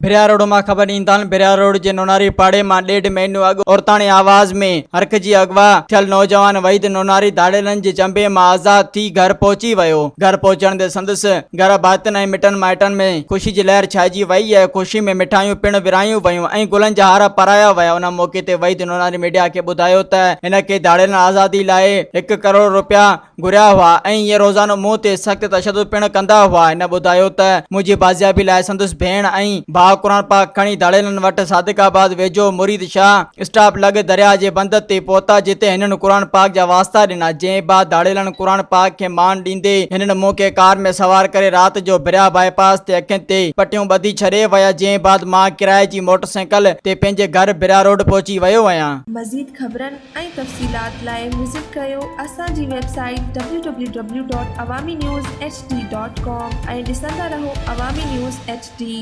ڀريا road مان خبر ڏيندا آهن ڀريا روڊ جي نوناري پاڙي مان ڏيڍ مهينو اڳ عورتاڻي آواز ۾ هرکجي اغوا ٿيل نوجوان وحيد نوناري ڌاڙيلن جي چنبي مان آزاد ٿي گهر پهچي ويو. گهر پهچڻ تي سندس گهر ڀاتين ۽ مٽن مائٽن ۾ خوشي جي لهر ڇائجي وئي ۽ خوشي ۾ مٺايون پڻ ورهايون ويون ۽ گلن جا هار پارايا ويا ان موقعي تي وحيد نوناري ميڊيا کي ٻڌايو ته هن کي ڌاڙيلن آزادي لاء هڪ ڪروڙ روپيا گهريا هئا ۽ اهي روزانو مون تي سخت تشدد پڻ ڪندا هئا. هن ٻڌايو ته منهنجي بازيابي لاء سندس ڀيڻ ۽ ڀاء قرآن پاڪ کڻي ڌاڙيلن وٽ صادق آباد ويجهو مريد شاهه اسٽاپ لڳ درياهه جي بند تي پهتا جتي هنن قرآن پاڪ جا واسطا ڏنا جنهن بعد ڌاڙيلن قرآن پاڪ کي مان ڏيندي هنن مون کي ڪار ۾ سوار ڪري رات جو ڀريا بائي پاس تي اکين تي پٽيون ٻڌي ڇڏي ويا جنهن بعد مان ڪرائي جي موٽرسائيڪل تي پنهنجي گهر ڀريا روڊ پهچي ويو آهيان. مزيد خبرن ۽ تفصيلات لاء وزٽ ڪريو اسان جي website W W W dot Awami news H D dot com ۽ ڏسندا رهو عوامي نيوز ايڇ ڊي.